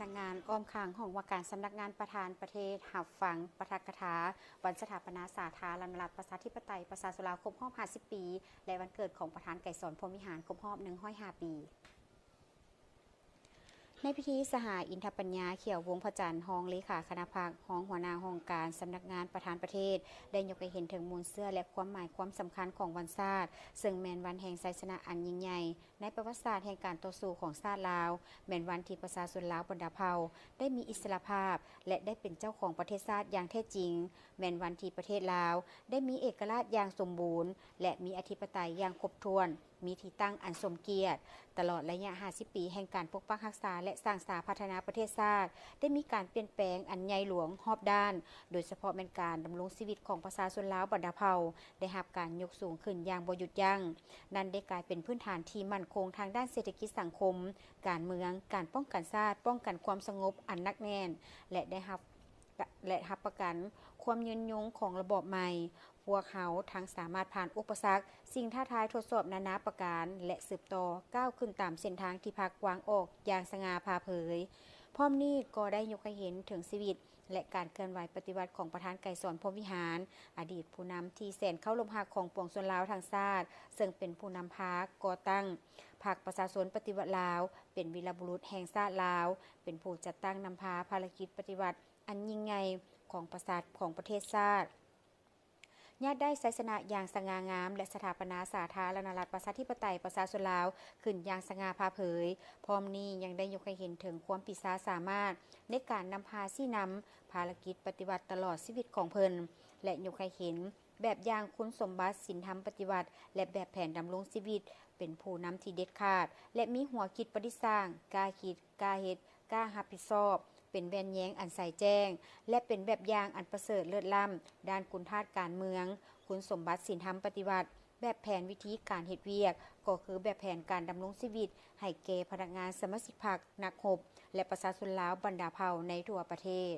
ສຳນັກງານອ້ອມຂ້າງຫ້ອງວ່າການສຳນັກງານປະທານປະເທດ ຮັບຟັງປາຖະກະຖາວັນສະຖາປະນາສາທາລະນະລັດ ປະຊາທິປະໄຕ ປະຊາຊົນລາວຄົບຮອບ ຫ້າສິບ ປີ ແລະ ວັນເກີດຂອງປະທານໄກສອນ ພົມວິຫານ ຄົບຮອບ ໜຶ່ງຮ້ອຍຫ້າ ປີ. ໃນພິທີ ສະຫາຍ ອິນທະປັນຍາ ຂຽວວົງພະຈັນ ຮອງເລຂາຄະນະພັກ, ຮອງຫົວໜ້າຫ້ອງການສຳນັກງານປະທານປະເທດ ໄດ້ຍົກໃຫ້ເຫັນເຖິງມູນເຊື້ອ ແລະ ຄວາມໝາຍຄວາມສຳຄັນຂອງວັນຊາດ, ເຊິ່ງແມ່ນວັນແຫ່ງໄຊຊະນະອັນຍິ່ງໃຫຍ່ ໃນປະຫວັດສາດແຫ່ງການຕໍ່ສູ້ຂອງຊາດລາວ, ແມ່ນວັນທີ່ປະຊາຊົນລາວບັນດາເຜົ່າ ໄດ້ມີອິດສະຫຼະພາບ ແລະ ໄດ້ເປັນເຈົ້າຂອງປະເທດຊາດຢ່າງແທ້ຈິງ, ແມ່ນວັນທີ່ປະເທດລາວ ໄດ້ມີເອກະລາດຢ່າງສົມບູນ ແລະ ມີອະທິປະໄຕຢ່າງຄົບຖ້ວນ, ມີທີ່ຕັ້ງອັນສົມກຽດ. ຕະຫຼອດໄລຍະ ຫ້າສິບ ປີ ແຫ່ງການປົກປັກຮັກສາ ແລະ ສ້າງສາພັດທະນາປະເທດຊາດ ໄດ້ມີການປ່ຽນແປງອັນໃຫຍ່ຫຼວງຮອບດ້ານ, ໂດຍສະເພາະແມ່ນການດຳລົງຊີວິດຂອງປະຊາຊົນລາວບັນດາເຜົ່າ ໄດ້ຮັບການຍົກສູງຂຶ້ນຢ່າງບໍ່ຢຸດຢັ້ງ. ນັ້ນໄດ້ກາຍເປັນພື້ນຖານທີ່ໝັ້ນຄົງທາງດ້ານເສດຖະກິດສັງຄົມ, ການເມືອງ, ການປ້ອງກັນຊາດ, ປ້ອງກັນຄວາມສະຫງົບອັນໜັກແໜ້ນ ແລະ ໄດ້ຮັບ ແລະ ຮັບປະກັນຄວາມຍືນຍົງຂອງລະບອບໃໝ່. ພວກເຮົາທັງສາມາດຜ່ານອຸປະສັກ, ສິ່ງທ້າທາຍທົດສອບນານາປະການ ແລະ ສືບຕໍ່ກ້າວຂຶ້ນຕາມເສັ້ນທາງທີ່ພາກກວ້າງອອກຢ່າງສະຫງ່າຜ່າເຜີຍ. ພ້ອມນີ້ກໍໄດ້ຍົກໃຫ້ເຫັນເຖິງຊີວິດ ແລະ ການເຄື່ອນໄຫວປະຕິວັດຂອງປະທານໄກສອນ ພົມວິຫານ, ອະດີດຜູ້ນຳທີ່ແສນເຄົາລົບຮັກຂອງປວງຊົນລາວທັງຊາດ, ເຊິ່ງເປັນຜູ້ນຳພາກໍ່ຕັ້ງພັກປະຊາຊົນປະຕິວັດລາວ, ເປັນວີລະບຸລຸດແຫ່ງຊາດລາວ, ເປັນຜູ້ຈັດຕັ້ງນຳພາພາລະກິດປະຕິວັດອັນຍິ່ງໃຫຍ່ຂອງປະຊາ ຂອງປະເທດຊາດ. ຍາດໄດ້ໄຊຊະນະຢ່າງສະຫງ່າງາມ ແລະ ສະຖາປະນາສາທາລະນະລັດ ປະຊາທິປະໄຕ ປະຊາຊົນລາວ ຂຶ້ນຢ່າງສະຫງ່າຜ່າເຜີຍ. ພ້ອມນີ້ຍັງໄດ້ຍົກໃຫ້ເຫັນເຖິງຄວາມປີຊາສາມາດໃນການນຳພາຊີ້ນຳພາລະກິດປະຕິວັດຕະຫຼອດຊີວິດຂອງເພິ່ນ ແລະ ຍົກໃຫ້ເຫັນແບບຢ່າງຄຸນສົມບັດສິນທຳປະຕິວັດ ແລະ ແບບແຜນດຳລົງຊີວິດ ເປັນຜູ້ນຳທີ່ເດັດຂາດ ແລະ ມີຫົວຄິດປະດິດສ້າງ, ກ້າຄິດ, ກ້າເຮັດ, ກ້າຮັບຜິດຊອບ, ເປັນແວ່ນແຍງອັນໃສແຈ້ງ ແລະ ເປັນແບບຢ່າງອັນປະເສີດເລີດລ້ຳດ້ານຄຸນທາດການເມືອງ, ຄຸນສົມບັດສິນທຳປະຕິວັດ, ແບບແຜນວິທີການເຮັດວຽກ ກໍຄືແບບແຜນການດຳລົງຊີວິດໃຫ້ແກ່ພະນັກງານສະມາຊິກພັກ, ນັກຮົບ ແລະ ປະຊາຊົນລາວບັນດາເຜົ່າໃນທົ່ວປະເທດ.